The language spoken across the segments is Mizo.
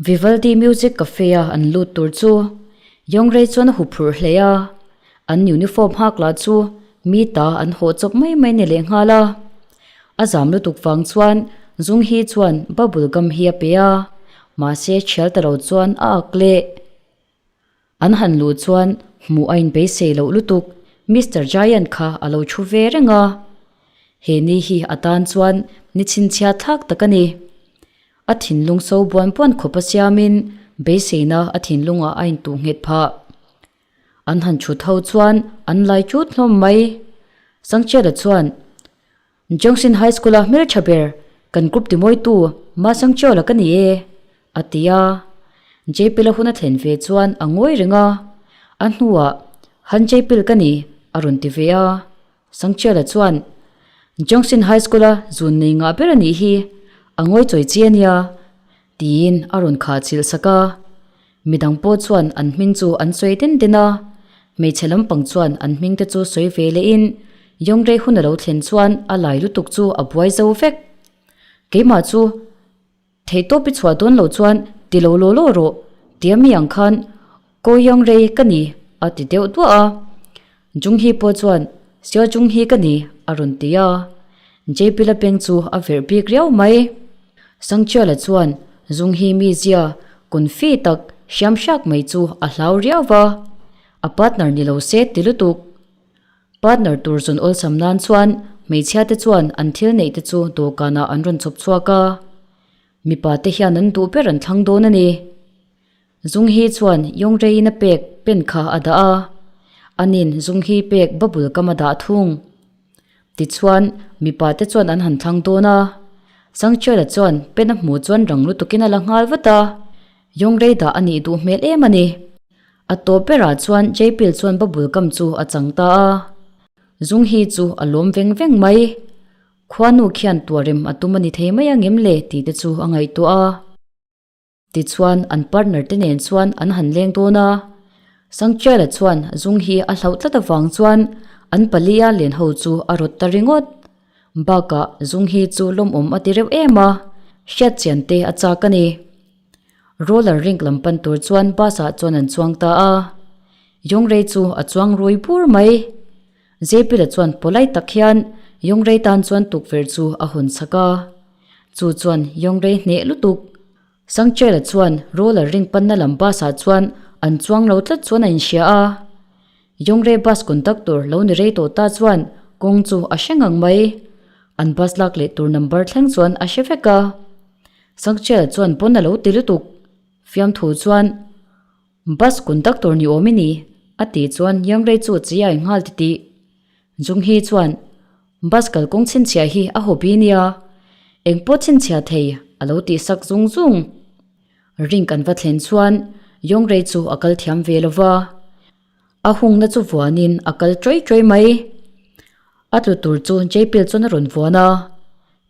Vivaldi Music Cafe-a an lut tur chu Yongrei chuan a huphurh hle a, an uniform hak lah chu mi ta an hawh chawp mai mai ni leh nghal a. A zam lutuk vang chuan Zunghi chuan bubble gum hi a pe a, mahse thial ta lo chuan a ak leh. An han luh chuan hmuh a inbeisei loh lutuk Mister Giant kha a lo thu ve reng a. He ni hi a tan chuan ni chhinchhiat thlak tak a ni. A thinlung so buan buan khawp a siamin beiseina a thinlungah a intuh nghet phah. An han thut ho chuan an lai chut hlawm mai. Sangchiala chuan, Junction High School-a hmeltha ber kan group timawitu Ma Sangchiala ka ni e, a ti a. Jaypil-a hun a thlen ve chuan a ngawi reng a, a hnuah, Han Jaypil ka ni, a rawn ti ve a. Sangchiala chuan, Junction High School-a zun nei ngah ber a nih hi, a ngawi chawi chi a nia, tiin a rawn khah chilh sak a. Midang pawh chuan an hming chu an sawi den den a, hmeichhe lampang chuan an hming te chu sawi ve leh in Yongrei hun a lo thlen chuan a lai lutuk chu a buai zo vek. Keimah chu theihtawp i chhuah dawn lo chuan ti lo law law rawh tia mi ang khan Ko Yongrei ka ni a ti deuh duah a. Junghi pawh chuan Seo Junghi ka ni a rawn ti a. Jpila peng chu a verh bik riau mai. Sangchiala chuan Zunghi mizia confi tak hriam hriak mai chu a hlau riau va, a partner ni lo se ti lutuk. Partner tur zawn awlsam nan chuan hmeichhia te chuan an thil neih te chu dawhkanah an rawn chhawp chhuak a, mipa te hian an duh ber an thlang dawn a ni. Zunghi chuan Yongrei-in a pek pen kha a dah a, anin Zunghi pek bubble gum a dah thung. Tichuan, mipa te chuan an han thlang dawn a, Sangchiala chuan pen a hmuh chuan rang lutukin a la nghal vat a, Yongrei dah a nih duh hmel em a ni. A tawp berah chuan Jaypil chuan bubble gum chu a chang ta a, Zunghi chu a lawm veng veng mai. Khuanu khian tuarem a tum a ni thei mai angem le tih te chu a ngaihtuah a. Tichuan an partner te nen chuan an han leng dawn a, Sangchiala chuan zung hi a hlauh tlat avang chuan an palia len ho chu a rawt ta ringawt. Bakah zung hi chu lawmawm a ti reuh em a, hriat chian te a chak a ni. Roller rink lam pan tur chuan bus ah chuan an chuang ta a, Yongrei chu a chuang rui bur mai. Zepila chuan polite tak hian Yongrei tan chuan tukverh chu a hawn chak a. Chu chuan Yongrei hneh lutuk. Sangchela chuan roller ring panna lam bus ah chuan an chuang lo tlat chuan a inhria a. Yongrei bus conductor lo ni rei tawh ta chuan kawng chu a hre ngang mai. An bus lak leh tur number thleng chuan a hre vek a. Sangchela chuan pawn a lo ti lutuk. Fiamthu chuan. Bus conductor ni awm i ni, a tih chuan Yangrei chu a chi a inghal titih. Junghi chuan, Bus kalkawng chhinchhiah hi a hobby nia, engpawh chhinchhiah thei a lo tih sak zung zung. Rink an va thlen chuan Yongrei chu a kal thiam ve lo va, a hungna chu vuanin a kal ṭawih ṭawih mai. A tlu tur chu Jaypil chuan a rawn vuan a,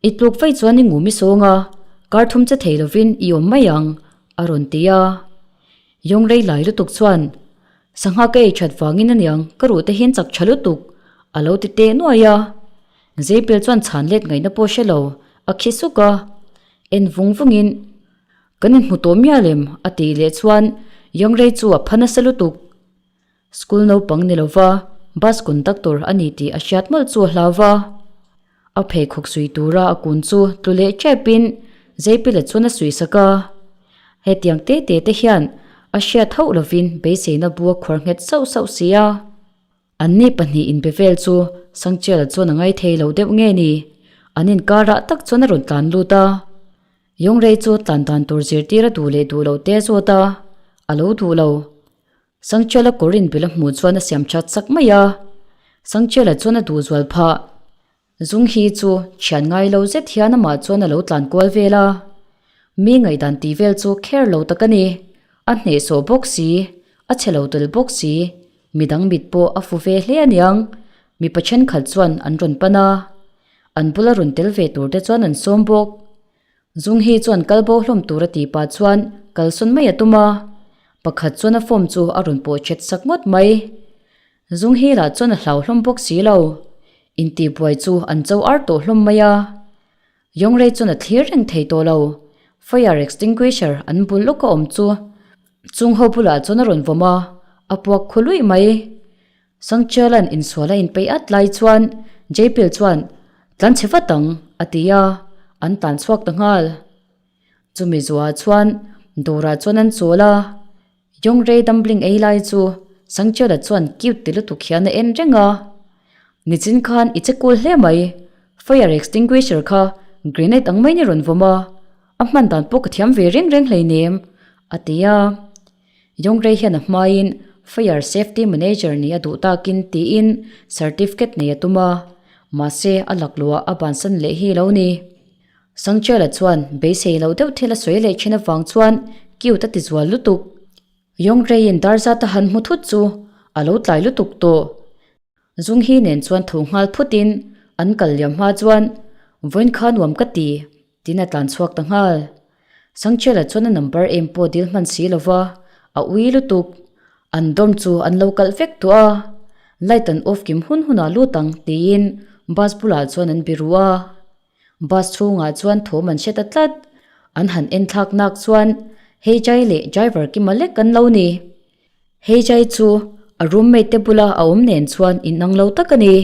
I tluk vaih chuan i ngum i sawng a, kar thum che thei lovin i awm mai ang, a rawn ti a. Yawng rei lai lutuk chuan, Sangha ka ei that vangin aniang ka ruh te hian chak tha lutuk, a lo ti teh nuai a. Zeipel chuan chhan let ngaihna pawh hre lo, a khi suk a. En vung vungin, Kan inhmu tawh mial em? a tih leh chuan Yawng rei chu a pha nasa lutuk. School naupang ni lova bus conductor a ni tih a hriat mawlh chu a hlau va. A pheikhawk sui tura a kun chu tlu leh tepin Zeipila chuan a sui sak a. Hetiang te te te hian a hriat hauh lovin beiseina bu a khuar nghet sauh sauh si a. Anni pahnih inbe vel chu Sangchiala chuan a ngaithei lo deuh nge ni? An inkarah tak chuan a rawn tlan lut a. Yongrei chu tlan dan tur zirtir a duh leh duh loh te a zawt a, a lo duh lo. Sangchiala kawr inbilh a hmuh chuan a siam that chak mai a, Sangchiala chuan a duh zual phah. Zung hi chu thian ngai lo zet hian amah chuan a lo tlan kual vel a. Mi ngaihdan tih vel chu kher lo tak a ni. A hnehsawh bawk si, a chhe lo tel bawk si, midang mit pawh a fu ve hle aniang. Mipa thenkhat chuan an rawn pan a, an bula rawn tel ve tur te chuan an sawm bawk. Zung hi chuan kal bo hlawm tur a tih pah chuan kalsawn mai a tum a, pakhat chuan a form chu a rawn pawh chet sak ngawt mai. Zung hi lah chuan a hlau hlawm bawk si lo, intihbuai chu an cho ar tawh hlawm mai a. Yongrei chuan a thlir reng thei tawh lo. Fire extinguisher an bul lawka awm chu chung ho bulah chuan a rawn vawm a, a puak khu luih mai. Sangchiala'n insual a inpeih at lai chuan Jaypil chuan, Tlan chhe vat ang, a ti a, an tlan chhuak ta nghal. Chumi zuah chuan dawrah chuan an chawl a, Yongrei dumpling ei lai chu Sangchiala chuan cute ti lutuk hian a en reng a. Nichin khan i che kul hle mai, fire extinguisher kha grenade ang mai ni rawn vawm a, a hman dan pawh ka thiam ve reng reng hleinem, a ti a. Yongrei hian a hmaiin fire safety manager nih a duh takin tiin certificate nei a tum a, mahse a lakluah a bansan leh hi lo ni. Sangchiala chuan beisei loh deuh thil a sawi leh thin avang chuan cute a ti zual lutuk. Yongreiin dar zat a han hmu thut chu a lo tlai lutuk tawh. Zunghi nen chuan tho nghal phutin an kal liam hma chuan vawiin kha nuam ka ti tiin a tlan chhuak ta nghal. Sangchiala chuan a number em pawh dil hman si lova a ui lutuk. An dorm chu an lo kalh vek tawh a, light an off kim hun hunah lut ang tiin bus bulah chuan an biru a. Bus chhungah chuan thawm an hre ta tlat. An han en thlak nak chuan Heijai leh driver Kima lek an lo ni. Heijai chu a roommate te bula a awm nen chuan inang lo tak a ni.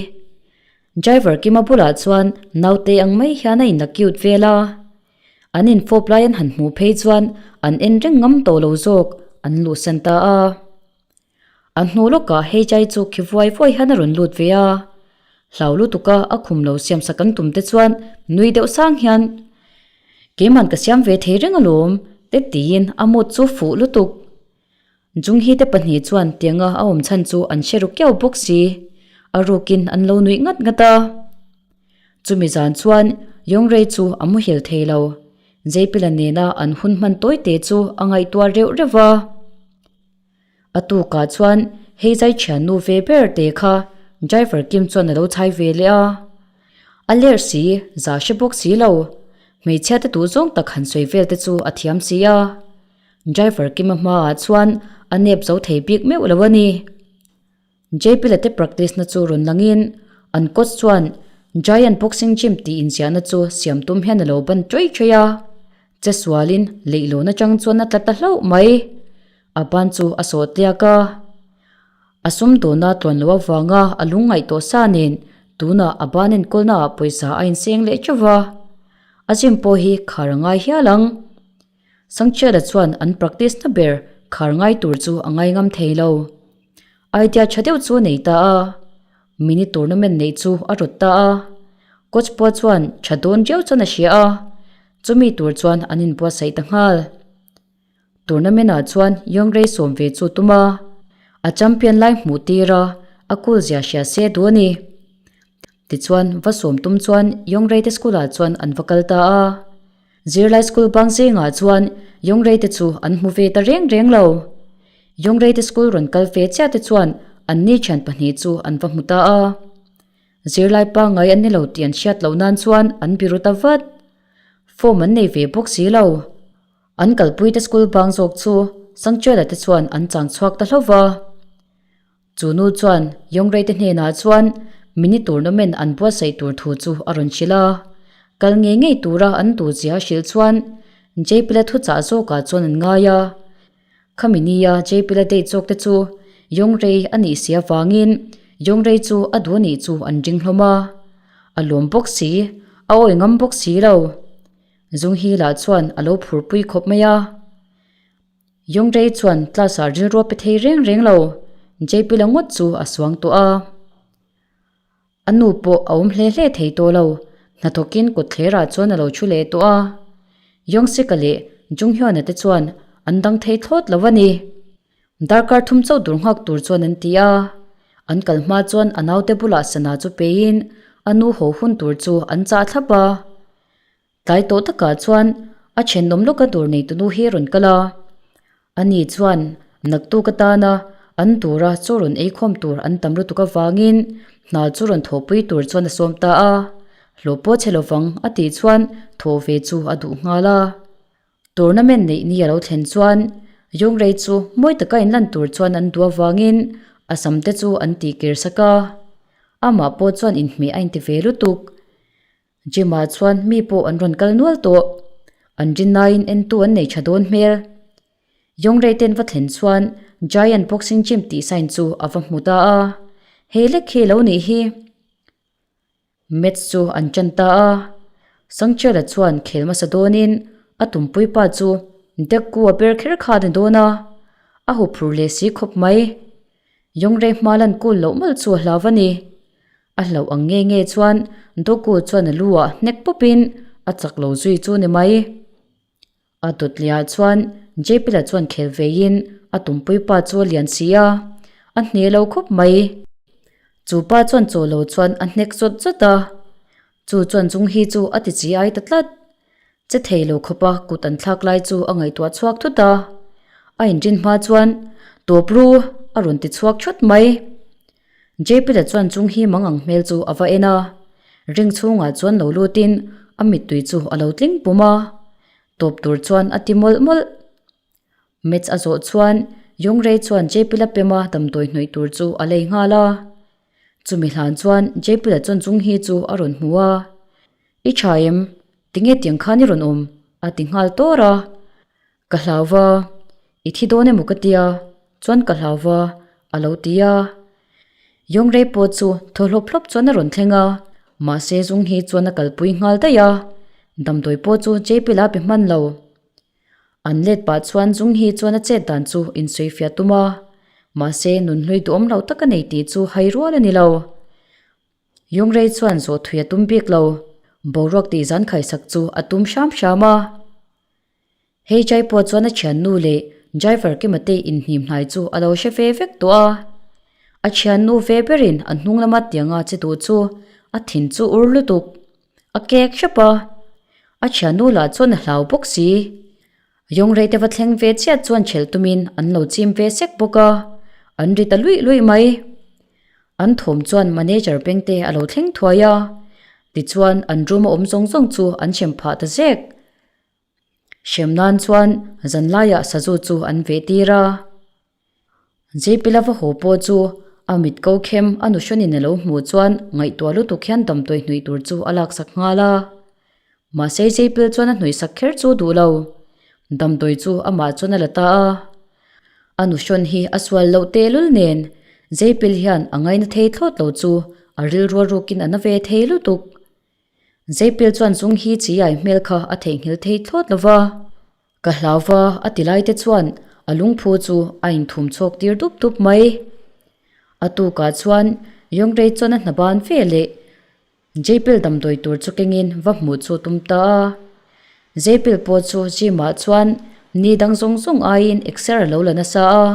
Driver Kima bulah chuan naute ang mai hian a inla cute vel a. An infawp lai an han hmuh phei chuan an en reng ngam tawh lo zawk an luhsan ta a. A hnu lawkah Heijai chu khi vuai vuai hian a rawn lut ve a, hlau lutuka a khum lo siam sak an tum te chuan nui deuh sang hian, Keiman ka siam ve thei reng alawm, te tiin a mood chu fuh lutuk. Junghi te pahnih chuan tianga a awm chhan chu an hre ru kiau bawk si, a rukin an lo nuih ngat ngat a. Chumi zan chuan Yongrei chu a muhil thei lo, Jeipila nena an hun hman tawi te chu a ngaihtuah reuh reuh va. A tukah chuan hei zai thian nu ve ber te kha driver Kim chuan a lo chhai ve leh a. A ler si, za hre bawk si lo. Hmeichhia te duh zawng tak han sawi vel te chu a thiam si a. Driver Kim-a hmaah chuan a nep zo thei bik meuh lo a ni. JP-la te practice na chu rawn langin an coach chuan Giant Boxing Gym tih inziahna chu siam tum hian a lo ban ṭuai ṭuai a, che sualin leihlawn atang chuan a tla ta hlauh mai. A ban chu a sawh tliak a, a sum dawna tluan loh avanga a lung ngaih tawh sa nen tunah a ban enkawlna ah pawisa a inseng leh ṭeuh va, a gym pawh hi khar a ngai hial ang. Sangchiala chuan an practice na ber khar ngai tur chu a ngai ngam thei lo. Idea tha deuh chu a nei ta a, mini tournament neih chu a rawt ta a. Coach pawh chuan tha dawn riau chuan a hria a, chumi tur chuan an inbuatsaih ta nghal. Tournament ah chuan Yongrei sawm ve chu tum a, a champion lai hmuh tir a, a cool zia hria se duh a ni. Tichuan va sawm tum chuan Yongrei te school ah chuan an va kal ta a. Zirlai school bang zingah chuan Yongrei te chu an hmu ve ta reng reng lo. Yongrei te school rawn kal ve chiah te chuan anni thian pahnih chu an va hmu ta a. Zirlai pangngai an ni lo tih an hriat loh nan chuan an biru ta vat. Form an nei ve bawk si lo. An kalpui te school bang zawk chu Sangchuela te chuan an chang chhuak ta hlauh va. Chu nu chuan Yongrei te hnenah chuan mini tournament an buatsaih tur thu chu a rawn hrilh a. Kal ngei ngei tura an duh zia a hrilh chuan Jaypila thuchah zawkah chuan an ngai a. Khami nia Jaypila date zawk te chu Yongrei a nih si avangin Yongrei chu a duh a nih chu an ring hlawm a. A lawm bawk si, a awi ngam bawk si lo. Zunghi lah chuan a lo phurpui khawp mai a. Yongrei chuan class ah rilru a pe thei reng reng lo, JP la ngawt chu a suang tawh a. A nu pawh a awm hle hle thei tawh lo, hnathawkin kawtthlerah chuan a lo thu leh tawh a. Yongsika leh Junghyun-a te chuan an dang thei thlawt lo a ni. Darkar thum chauh dur nghak tur chuan an ti a. An kal hma chuan a naute bulah sana chu peiin a nu haw hun tur chu an chah thlap a. Tlai tawh takah chuan a thenawm lawka dawr nei tunu hi a rawn kal a, ani chuan naktuk atana an dawra chaw rawn ei khawm tur an tam lutuk avangin hna chu rawn thawhpui tur chuan a sawm ta a, hlawh pawh chhe lovang a tih chuan thawh ve chu a duh nghal a. Tournament neih ni a lo thlen chuan Yongrei chu mawi taka inlan tur chuan an duh avangin a sam te chu an tih kir sak a, amah pawh chuan inhmeh a inti ve lutuk. Gym ah chuan mi pawh an rawn kal nual tawh. An rinaiin entu an nei tha dawn hmel. Yongrei ten va thlen chuan Giant Boxing Gym tih sign chu a va hmu ta a, Hei lek hi lo nih hi. Match chu an tan ta a, Sangchela chuan khel hmasa dawnin a tumpui pa chu Dekku a ber kher kha a ni dawn a, a huphur leh si khawp mai. Yongrei hma lan kul loh mawlh chu a hlau a ni. A hlauh ang nge nge chuan Doku chuan a lu ah hnek pawpin a chak lo zui chu ni mai. A dawtliah chuan Jepila chuan khel veiin a tumpui pa chu a lian si a, a hne lo khawp mai. Chu pa chuan chaw lo chuan a hnek zawt zawt a, chu chuan chung hi chu a ti chi ai ta tlat. Che thei lo khawpa kut an thlak lai chu a ngaihtuah chhuak thut a, a inrin hma chuan tawp ru a rawn ti chhuak thut mai. Jepila chuan chung hi mang ang hmel chu a va en a, ring chhungah chuan lo lutin a mittui chu a lo tling pum a, tawp tur chuan a ti mawlh mawlh. Match a zawh chuan Yongrei chuan Jepila pema damdawi hnawih tur chu a lei nghal a. Chumi hlan chuan Jepila chuan chung hi chu a rawn hmu a, I tha em? Tinge tiang khan i rawn awm? a ti nghal tawr a. Ka hlau va, i thi dawn emaw ka tia, chuan ka hlau va, a lo ti a. Yongrei pawh chu thaw hlawp hlawp chuan a rawn thleng a, mahse zung hi chuan a kalpui nghal daih a, damdawi pawh chu Jepila a pe hman lo. An let pah chuan zung hi chuan a chet dan chu insawifiah tum a, mahse nunhlui duhawm lo tak a nei tih chu hai rual a ni lo. Yongrei chuan zawh thui a tum bik lo, boruak tih zan khaisak chu a tum hram hram a. Hei Jai pawh chuan a thiannu leh driver Kima te inhnim hnai chu a lo hre ve vek tawh a. A thiannu ve berin a hnung lama tianga che duh chu a thin chu ur lutuk. A kek hrep a. A thiannu lah chuan a hlau bawk si. Yongrei te va thleng ve chiat chuan chhelh tumin an lo chim ve sek bawk a. An ri ta luih luih mai. An thawm chuan manager bengte a lo thleng thuai a. Tichuan an room a awm zawng zawng chu an hrem phah ta zek. Hrem nan chuan zan laiah sazu chu an veh tir a. Jepila va haw pawh chu a mit ko khem a nu hrawnin a lo hmuh chuan ngaihtuah lutuk hian damdawi hnuih tur chu a laksak nghal a. Mahse Jepil chuan a hnuih sak kher chu duh lo. Damdawi chu amah chuan a la ta a. A nu hrawn hi a sual loh tehlul nen Jepil hian a ngaina thei thlawt lo chu a rilru a rukin a na ve thei lutuk. Zeipil chuan chung hi chiai hmel kha a theihnghilh thei thlawt lo va. Ka hlau va a ti lai te chuan a lungphu chu a inthum chhawk tir dup dup mai. A tukah chuan Yongrei chuan a hna ban ve leh Zeipil damdawi tur chu kengin va hmuh chu tum ta a. Zeipil pawh chu gym ah chuan ni dang zawng zawng aiin exer a lo la nasa a.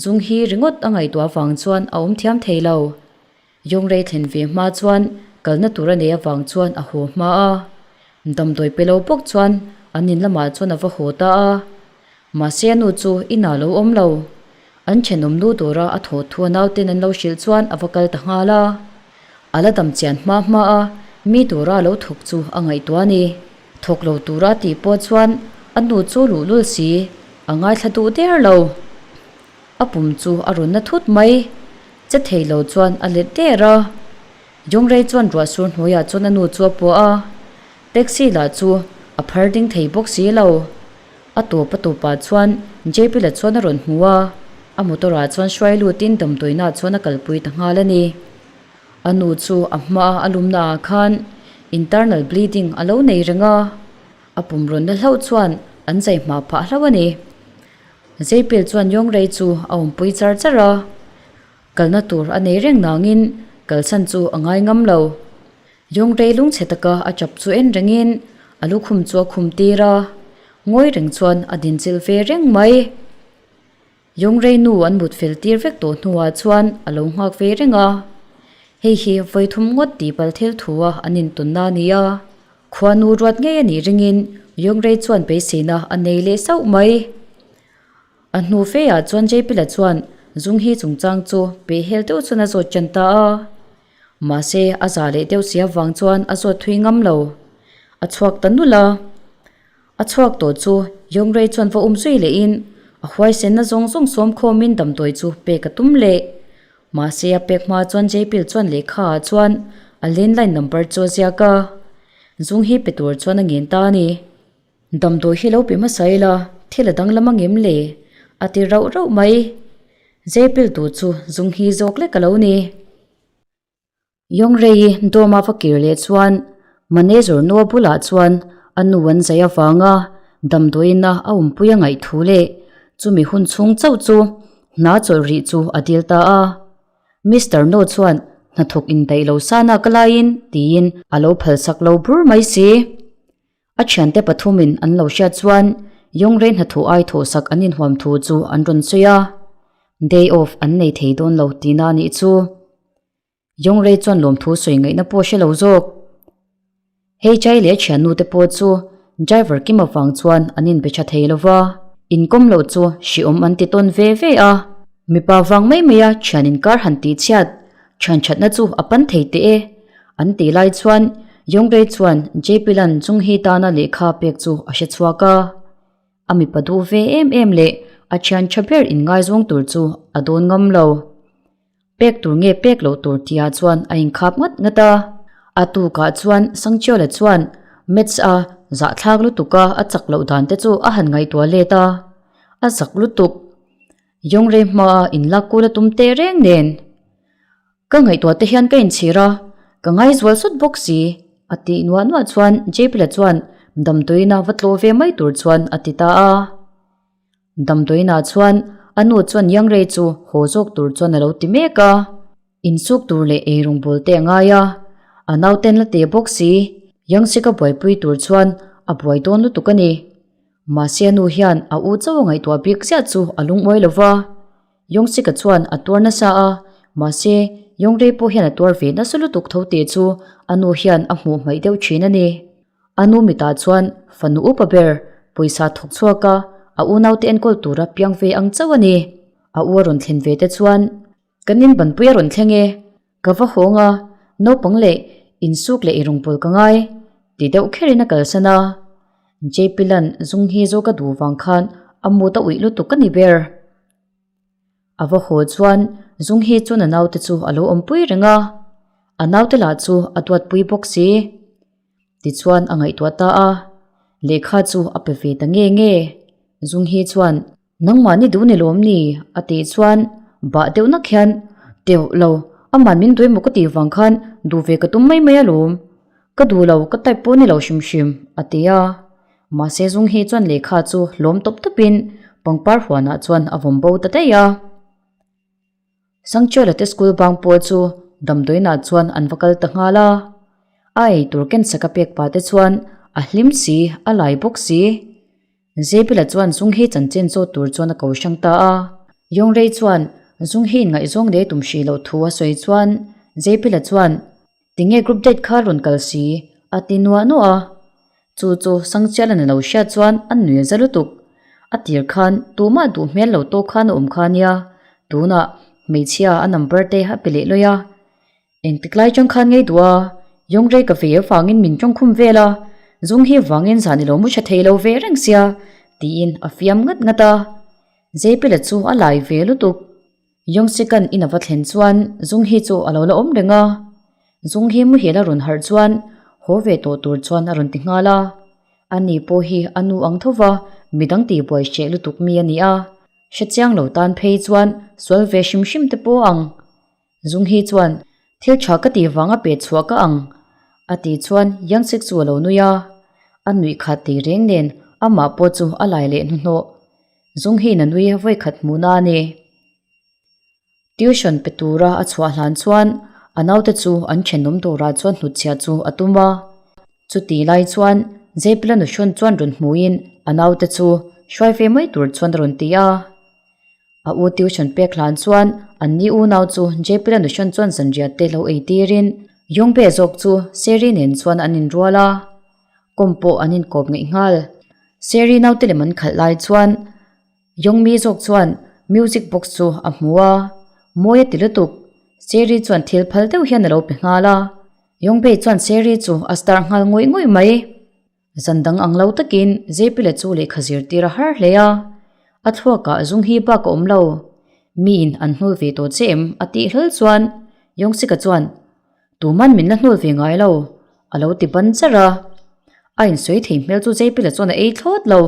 Zung hi ringawt a ngaihtuah vang chuan a awm thiam thei lo. Yongrei thlen ve hma chuan kalna tur a nei avang chuan a haw hma a. Damdawi pe lo bawk chuan an in lamah chuan a va haw ta a. Mahse a nu chu inah lo awm lo. An thenawm nu dawra a thawh thu a nauten an lo hrilh chuan a va kal ta nghal a. A la dam chian hma hma a, mi dawra a lo thawk chu a ngaihtuah a ni. Thawk lo tura tih pawh chuan a nu chu luhlul si, a ngaithla duh der lo. A pum chu a rawn na thut mai. Che thei lo chuan a let der a. Yongrei chuan ruah sur hnuaiah chuan a nu chu a puah a. Taxi lah chu a phar ding thei bawk si lo. A tawp a tawpah chuan JP la chuan a rawn hmu a. A motor ah chuan hruai lutin damdawiinah chuan a kalpui ta nghal a ni. A nu chu a hmaa a lumna ah khan internal bleeding a lo nei reng a. A pum rawn na hlauh chuan an zai hma phah hlauh a ni. Zeipil chuan Yongrei chu a awmpui char char a, kalna tur a nei reng nangin kalsan chu a ngai ngam lo. Yongrei lungchhe taka a chap chu en rengin a lukhum chu a khum tir a, ngawi reng chuan a dinchilh ve reng mai. Yongrei nu an mut fel tir vek tawh hnuah chuan a lo nghak ve reng a, hei hi vawithum ngawt tih pal thil thua an intawnna a ni a. Khuanu ruat ngei a nih ringin Yongrei chuan beiseina a nei leh sauh mai. A hnu feah chuan Jepila chuan Zunghi chungchang chu pehhel deuh chuan a zawt ṭan ta a. Mahse a za leh deuh si avang chuan a zawt thui ngam lo. A chhuak ta nulh a. A chhuak tawh chu Yongrei chuan va um zui lehin a huaisenna zawng zawng sawm khawmin damdawi chu pek a tum leh. Mahse a pek hma chuan Jaypil chuan lehkha ah chuan a landline number chu a ziak a, zung hi pe tur chuan a ngen ta a ni. Damdawi hi lo pe hmasa ila thil a danglam a ngem le? a ti rauh rauh mai. Zeipil tu chu zung hi zawk lek a lo ni. Yongrei dawma va kir leh chuan manager nua bulah chuan a nu an zai avanga damdawiina a awmpui a ngaih thu leh chumi hun chhung chauh chu hna chawlh rih chu a dil ta a. Mister No chuan hnathawk indaih lo sa nak laiin tiin a lo phalsak lo bur mai si. A thiante pathumin an lo hriat chuan Yongrei hnathawh ai thawhsak an inhuam thu chu an rawn sawi a, day off an nei thei dawn lo tihna a nih chu. Yongrei chuan lawmthu sawi ngaihna pawh hre lo zawk. Hei Chai leh a thiannu te pawh chu driver Kim avang chuan an inbe tha thei lo va, inkawm loh chu hrehawm an ti tawn ve ve a. Mipa vang mai maia thian inkar han tih chhiat Thian thatna chu a pan thei teh e, an tih lai chuan Yongrei chuan JP Lan Chunghi tana lehkha pek chu a hre chhuak a. A mipa duh ve em em leh a thian tha ber inngaizawng tur chu a dawn ngam lo. Pek tur nge pek loh tur tihah chuan a inkhap ngat ngat a. A tukah chuan Sangchiawla chuan Maths a zahthlak lutuka a chak loh dan te chu a han ngaihtuah let a, a zak lutuk. Yongrei hmaa inlak kul a tum teh reng nen. Ka ngaihtuah te hian ka inchhir a, ka ngaizual sawt bawk si, a tih nuah nuah chuan Jepila chuan damdawiina va tlawh ve mai tur chuan a ti ta a. Damdawiinah chuan a nu chuan Yangrei chu haw zawk tur chuan a lo ti mek a, insuk tur leh eirawng bawl te a ngai a, a nauten la teh bawk si, Yangsika buaipui tur chuan a buai dawn lutuk a ni. Mahse a nu hian a u chauh a ngaihtuah bik ziah chu a lungawi lo va. Yongchika chuan a tuar nasa a, mahse Yongrei pawh hian a tuar ve nasa lutuk tho tih chu a nu hian a hmuh hmaih deuh thin a ni. A nu mitah chuan fanu upa ber pawisa thawk chhuak a, a unaute enkawl tura piang ve ang chauh a ni. A u a rawn thlen ve te chuan, Kan inbanpui a rawn thleng e, ka va hawng a, naupang leh insuk leh irawngpawl ka ngai, ti deuh kherin a kalsan a. JP Lan zung hi zawk a duh vang khan a mut a uih lutuk a ni ber. A va haw chuan zung hi chuan a naute chu a lo awmpui reng a, a naute lah chu a duatpui bawk si. Tichuan a ngaihtuah ta a, lehkha chu a pe ve ta nge nge. Zung hi chuan Nangmah ni duh ni lawm ni? a tih chuan bah deuh nak hian Teuh lo, aman min duh emaw ka tih vang khan duh ve ka tum mai mai alawm. Ka duh lo, ka type pawh ni lo hrim hrim, a ti a. Mahse Zung hi chuan lehkha chu hlawm tawp tawpin pangpar huanah chuan a vawm bo ta daih a. Sangchiawla te school bang pawh chu damdawiinah chuan an va kal ta nghal a. A eitur ken saka pek pah te chuan a hlim si, a lai bawk si. Zebila chuan Zunghi chanchin zawt tur chuan a ko hrang ta a. Yongrei chuan Zunghi inngaihzawng leh tum hrih loh thu a sawi chuan Zebila chuan Tinge group date kha rawn kal si? a ti nuah nuah a. Chu chu Sangchiala'n a lo hriat chuan a nui a za lutuk. A tir khan tumah duh hmel lo tawk khan a awm kha nia, tunah hmeichhia a number te a pe leh lawi a. Engtik lai chang khan ngei duh a, Yongrei ka ve avangin min tawngkhum vel a, zung hi vangin zan i lo mu tha thei lo ve reng sia, tiin a fiam ngat ngat a. Zeipila chu a lai ve lutuk. Yongsikan in a va thlen chuan zung hi chu a lo la awm reng a. Zung hi muhil a rawn harh chuan haw ve tawh tur chuan a rawn ti nghal a. Ani pawh hi a nu ang tho va, midang tihbuai hreh lutuk mi a ni a. Hrechiang lo tan phei chuan sual ve hrim hrim te pawh ang. Zung hi chuan, Thil tha ka tih vanga pe chhuah ka ang, a tih chuan Yangsik chu a lo nui a. A nuih khat tih reng nen amah pawh chu a lai leh hnuhnawh. Zung hiin a nui vawi khat hmuhna a ni. Tuition pe tura a chhuah hlan chuan a naute chu an thenawm dawrah chuan hnutchhiah chu a tum a. Chutih lai chuan Zepila nuhrawn chuan rawn hmuhin a naute chu hruai ve mai tur chuan a rawn ti a. A u tuition pek hlan chuan an ni unau chu Jepila nuhrawn chuan zanriah te lo ei tirin Yongbe zawk chu Seri nen chuan an inrual a, kawm pawh an inkawp ngeih nghal. Seri naute lem an khalh lai chuan Yongmi zawk chuan music box chu a hmu a, mawi a ti lutuk. Seri chuan thil phal deuh hian a lo pe nghal a, Yongbe chuan Seri chu a star nghal ngawih ngawih mai. Zan dang ang lo takin Zepila chu lehkha zirtir a har hle a, a thluakah zung hi bak a awm lo. Miin an hnul ve tawh che em? a tih hlal chuan Yongchika chuan, Tuman min la hnul ve ngai lo, a lo ti ban char a. A insawi thei hmel chu Jeipila chuan a ei thlawt lo.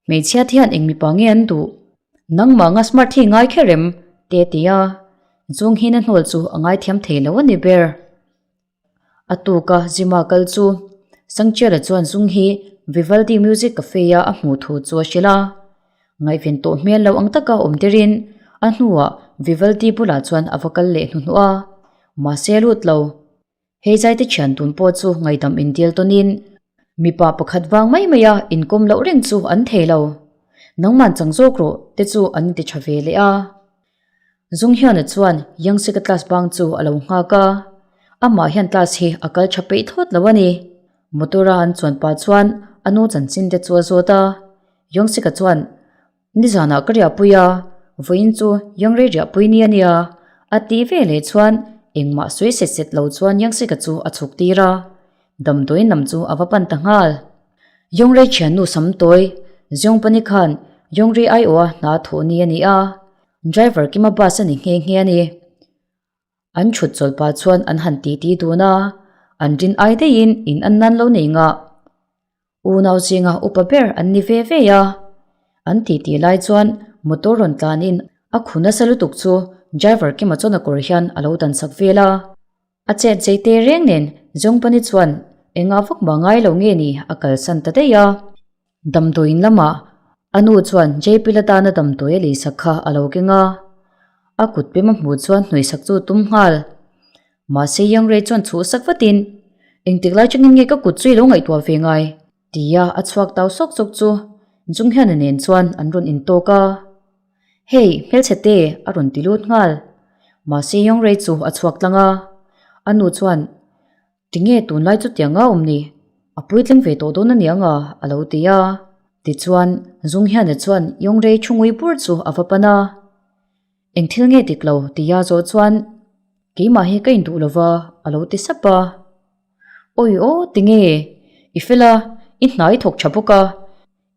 Hmeichhia te hian eng mipa nge an duh? Nangmah anga smart hi ngai kher em? te a ti a. Chung hian a hnawl chu a ngaithiam thei lo a ni ber. A tuka Zima kal chu Sangchiala chuan Zung hi Vivaldi Music Cafe-a a hmuh thu chu a hrilh a. Ngaihven tawh hmel lo ang taka awm derin a hnuah Vivaldi bulah chuan a va kal leh hnuhnuh a. Mahse a lut lo. Hei zaite thian tun pawh chu ngaihdam indil tawnin mipa pakhat vang mai maia inkawm loh reng chu an thei lo. Nangman chang zawk rawh te chu an inti tha ve leh a. Zung hiana chuan Youngsika class bang chu a lo nghak a, amah hian class hi a kal tha peih thlawt lo a ni. Motor a an chuan pah chuan a nu chanchin te chu a zawt a, Youngsika chuan Nizanah ka riahpui a, vawiin chu Youngrei riahpui ni a nia, a tih ve leh chuan engmah sawi set set lo chuan Youngsika chu a chhuk tir a, damdawiin lam chu a va pan ta nghal. Yongrei thiannu Samtawi, Ziongpani khan Yongrei aiawha hna thawh ni a ni a, driver kima bus a ni nghe nghe a ni. An thut chawlh pah chuan an han titi dun a, an rin ai daihin in an nan lo nei ngah. Unau zinga upa ber an ni ve ve a, an titi lai chuan motor rawn tlanin a khu nasa lutuk chu driver kima chuan a kawr hian a lo dan sak vel a. A chet zei te reng nen Zawngpani chuan engah vak mah ngai lo nge ni a kalsan ta daih a. Damdawiin lamah a nu chuan JP la tana damdawi a leisak kha a lo keng a, a kut pem a hmuh chuan hnawihsak chu a tum nghal. Mahse Yangrei chuan chhuhsak vatin, Engtik lai changin nge ka kut chu i lo ngaihtuah ve ngai? Tia a chhuak tau sawk sawk chu Junghyun-a nen chuan an rawn intawk a. Hey, hmelchhe te! a rawn ti lut nghal. Mahse Yongrei chu a chhuak tlang a. A nu chuan, Tinge tunlai chu tiang a awm ni? A puitling ve tawh dawn a niang a, a lo ti a. Tichuan, Junghyun-a chuan Yongrei thu ngui bur chu a va pan a. Eng thil nge dik lo? tia zawh chuan, Keimah hi ka induh lo va, a lo ti sap a. Awi aw, tinge? I fel a, i hna i thawk tha bawk a,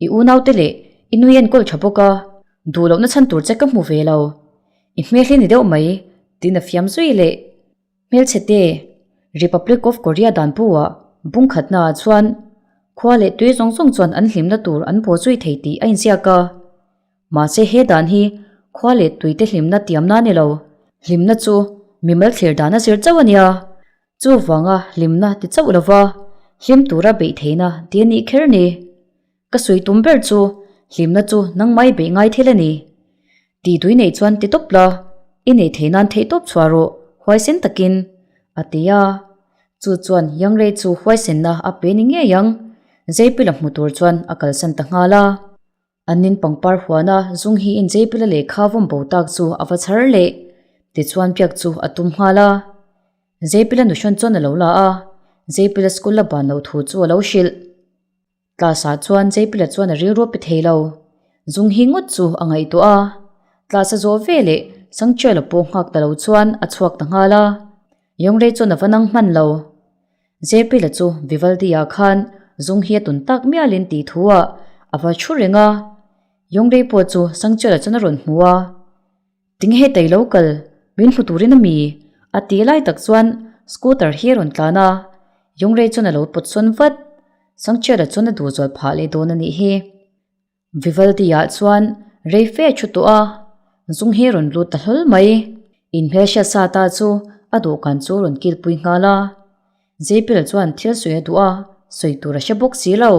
i unaute leh i nui enkawl tha bawk a, duh lohna chhan tur che ka hmu ve lo. I hmel hi ni deuh mai, tiin a fiam zui leh. Hmelchhe te, Republic of Korea danpu-ah bungkhatnaah chuan khua leh tui zawng zawng chuan an hlimna tur an baw zui thei tih a inziak a. Mahse he dan hi khua leh tuite hlimna tiamna a ni lo, hlimna chu mimal thlir dan a zir chauh a nia. Chuvanga hlimna ti chauh lova hlim tura beih theihna ti a nih kher ni. Ka sawi tum ber chu hlimna chu nangmah i beih ngai thil a ni. Tih tui neih chuan ti tawp la, i neih theih nan theih tawp chhuah rawh, huaisen takin, a ti a. Chu chuan Yangrei chu huaisenna a pe ni ngei ang, Zeipila hmu tur chuan a kalsan ta nghal a. An in pangpar huana zung hi incheipila lehkha vawm bo tak chu a va chhar leh tichuan biak chu a tum nghal a. Zeipila nuhrawn chuan a lo la a, Zeipila school a ban loh thu chu a lo hrilh. Class ah chuan Zeipila chuan a rilru a pe thei lo. Zung hi ngawt chu a ngaihtuah a. Class a zawh ve leh Sangchiala pawh nghak ta lo chuan a chhuak ta nghal a. Yongrei chuan a va nang hman lo. Zepila chu Vivaldi-ah khan zung hi a tun tak mialin tih thu ah a va thu reng a. Yongrei pawh chu Sangchiala chuan a rawn hmu a. Tinge hetei lo kal, min hmu turin a mi? a ti lai tak chuan scooter hi a rawn tlan a. Yongrei chuan a lo pawt sawn vat. Sangchiala chuan a duh zual phah leh dawn a nih hi. Vivaldi-ah chuan rei fe a thu tawh a, zung hi a rawn lut ta hlawl mai. Inhmelhriat sa ta chu a dawhkan chu a rawn kilpui nghal a. Zeipel chuan thil sawi a duh a, sawi tur a hre bawk si lo.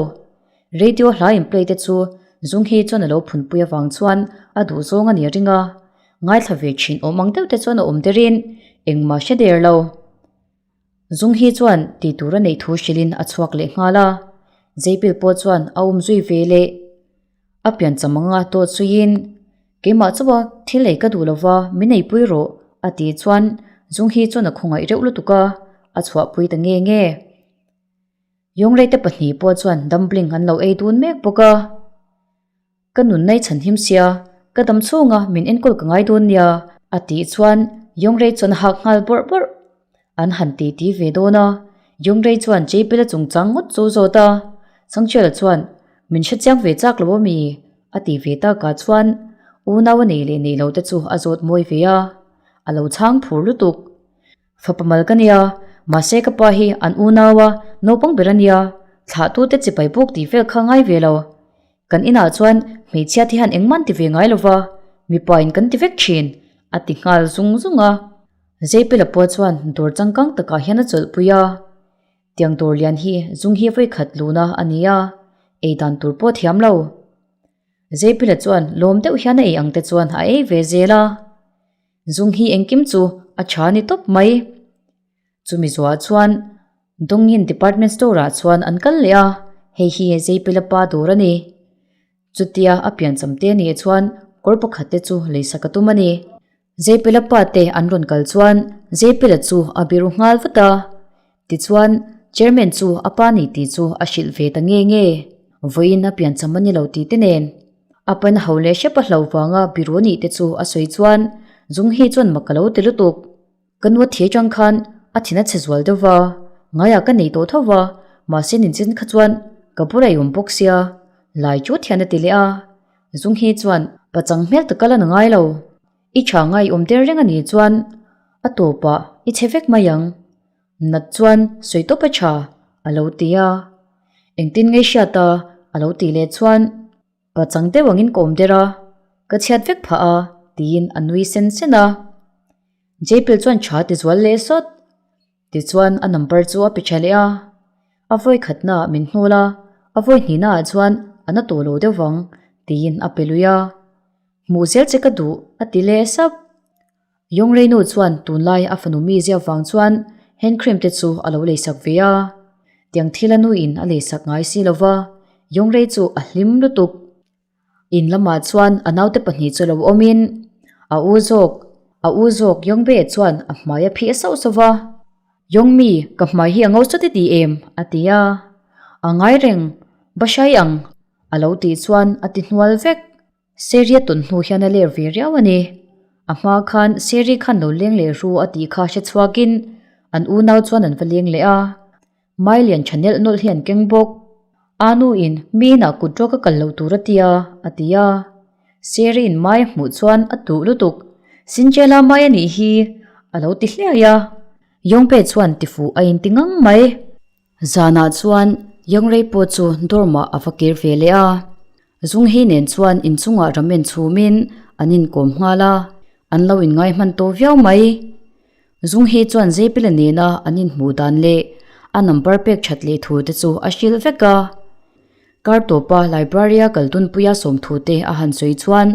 Radio hla in play te chu zung hi chuan a lo phunpui avang chuan a duh zawng a ni a ring a. Ngaithla ve thin awm ang deuh te chuan a awm derin engmah hre der lo. Zung hi chuan tih tur a neih thu hrilhin a chhuak leh nghal a, Zeipil pawh chuan a um zui ve leh. A piancham anga dawt suiin, Keimah chauha thil ei ka duh lova min eipui rawh a tih chuan Zung hi chuan a khawngaih reuh lutuk a, a chhuahpui ta nge nge. Yongrei te pahnih pawh chuan dumpling an lo ei dun mek bawk a. Ka nunna i chhan him sia, ka dam chhunga min enkawl ka ngai dawn nia, a tih chuan Yongrei chuan a hak nghal bawrh bawrh. An han titi ve dawn a, Yongrei chuan Jaypila chungchang ngawt chu zawt a, Sangchiala chuan, Min hre chiang ve chak lo ami? a ti ve takah chuan unau a nei leh nei lo te chu a zawt mawi ve a, a lo chhang phur lutuk. Fapa mal ka nia, mahse ka pa hi an unau a naupang ber a nia. Thlahtute chipai buk tih vel kha ngai ve lo. Kan inah chuan hmeichhia te hian engmah an ti ve ngai lo va, mipa in kan ti vek thin, a ti nghal zung zung a. Zeipela pawh chuan dawr changkang takah hian a chawlhpui a. Tiang dawr lian hi zung hi vawikhat luhna a ni a, ei dan tur pawh thiam lo. Zeipela chuan lawm deuh hian a ei ang te chuan a ei ve zel a. Zung hi engkim chu a tha ni tawp mai. Chumi zuah chuan Dongyin department store ah chuan an kal leh a, hei hi Zeipela pa dawr a ni. Chutia a piancham te nih chuan kawr pakhat te chu leisak a tum a ni. Zeipela pa te an rawn kal chuan Zeipela chu a biru nghal vat a. Tichuan chairman chu a pa ni tih chu a hrilh ve ta nge nge. Vawiin a piancham a ni lo tih te nen. A pan ho leh hrep a hlo vanga biru nih te chu a sawi chuan Zunghi chuan mak a lo ti lutuk. Ka nu a thi atang khan a thin a chhe zual deuh va, ngaiah ka nei tawh tho va, mahse ninchin kha chuan ka bulah i awm bawk sia, lai chu thian a ti leh a. Zunghi chuan pachang hmel taka la na ngai lo, i tha ngai awm der reng a nih chuan a tawpah i chhe vek mai ang, nat chuan sawi tawp a tha a lo ti a. Engtin nge hriat a a lo tih leh chuan. Pachang deuh angin ka awm der a, ka chhiat vek phah a, tiin a nui sen sen a. Jaypil chuan tha ti zual leh sawt. Tichuan a number chu a pe tha leh a. A vawi khatnaah min hnawl a, a vawi hnihnaah chuan a na tawh lo deuh vang, tiin a pe lui a. Hmuh zel che ka duh, a ti leh sap. Yongrei nu chuan tunlai a fanu mi zia vang chuan hand cream te chu a lo leisak ve a. Tiang thil a nuin a leisak ngai si lova, Yongrei chu a hlim lutuk. In lamah chuan a naute pahnih chu lo awmin a u zawk, a u zawk Yongbei chuan a hmai a phih sauh sauh va. Yongmi, ka hmai hi a ngo sawt i ti em? a ti a. A ngai reng, Bashai ang, a lo tih chuan a ti hnual vek. Seri a tawn hnu hian a ler ve riau a ni. A hma khan Seri khan lo leng leh ru a tih kha hre chhuakin an unau chuan an va leng leh a. Mai lian tha nelh nawlh hi an keng bawk. Anu in mi inah kut rawk a kal loh tur a tia a ti a. Seri in mai a hmuh chuan a duh lutuk. Sinchela mai a nih hi a lo ti hliai a. Yongpe chuan tifuh a inti ngang mai. Zanah chuan Yongrei pawh chu dorm-ah a va kir ve leh a. Zunghi nen chuan inchungah ramen chhumin an inkawm nghal a, an lo inngai hman tawh viau mai. Zunghi chuan Zeipila nena an inhmuh dan leh a number pek that leh thu te chu a hrilh vek a. Kar tawpa library-a kal dunpuia sawmthu te a han sawi chuan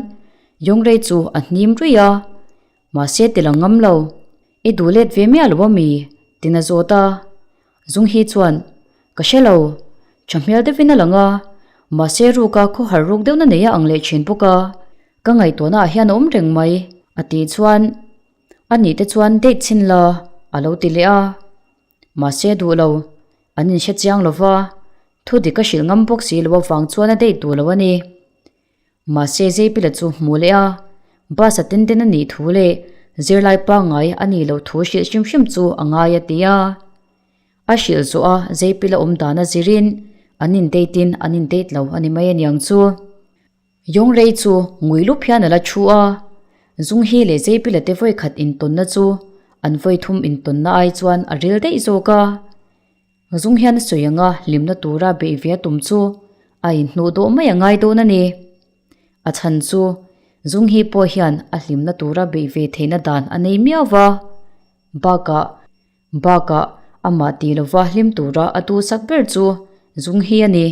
Yongrei chu a hnim ruih a. Mahse ti lang ngam lo. I duh let ve miah lo a mi? Tin a zawt a. Zunghi chuan, Ka hre lo. Tha hmel deuhin a lang a. Mahse ruka khawhar ruk deuhna nei a ang leh thin bawk a. Ka ngaihtuahna ah hian a awm reng mai, a tih chuan, A nih te chuan date chhin la, a lo ti leh a. Mahse duh lo. An inhre chiang lo va. Thu dik a hrilh ngam bawk si lo avang chuan a date duh lo a ni. Mahse Zeipila chu hmu leh a, bus a ten den a nih thu leh zirlai pangngai a nih loh thu hrilh hrim hrim chu a ngai a ti a. A hrilh zawh a Zeipila awm dan a zirin an in date in an in date lo a ni mai aniang chu. Yongrei chu ngui lup hian a la thu a, Zunghi leh Zeipila te vawikhat intawnna chu an vawithum intawnna ai chuan a ril daih zawk a. Zung hian a sawi anga hlimna tura beih ve a tum chu a inhnuh dawh mai a ngai dawn a ni. A chhan chu Zung hi pawh hian a hlimna tura beih ve theihna dan a nei miau va. Bakah bakah amah tih lova hlim tura a duhsak ber chu Zung hi a ni.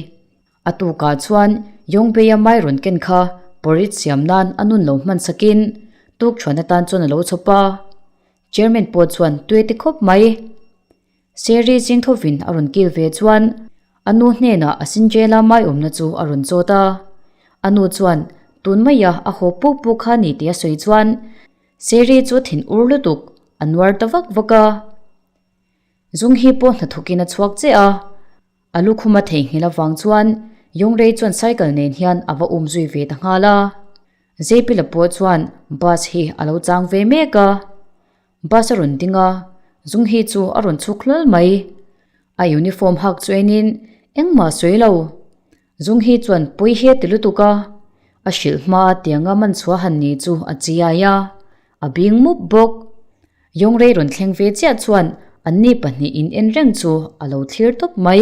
A tukah chuan Yongbeia mai rawn ken kha porridge siam nan a nun lo hman sakin tukṭhuan atan chuan a lo chhawp a. Chairman pawh chuan tui a ti khawp mai. Seri zing thovin a rawn kil ve chuan a nu hnenah a Sinjela mai awmna chu a rawn chawt a. A nu chuan tun maia a haw puk puk kha ni tih a sawi chuan Seri chu thin ur lutuk a nuar ta vak vak a. Zung hi pawh hnathawkin a chhuak che a. A lukhum a theihnghilh avang chuan Yongrei chuan cycle nen hian a va um zui ve ta nghal a. Zeipila pawh chuan bus hi a lo chang ve mek a. Bus a rawn ding a, Zunghi chu a rawn chhuk hlawl mai. A uniform hak chu enin engmah sawi lo. Zunghi chuan pawi hi a ti lutuk a, a hrilh hma a tianga man chhuah han ni chu a chiai a, a bing mup bawk. Yongrei rawn thleng ve chiah chuan anni pahnihin en reng chu a lo thlir tawp mai.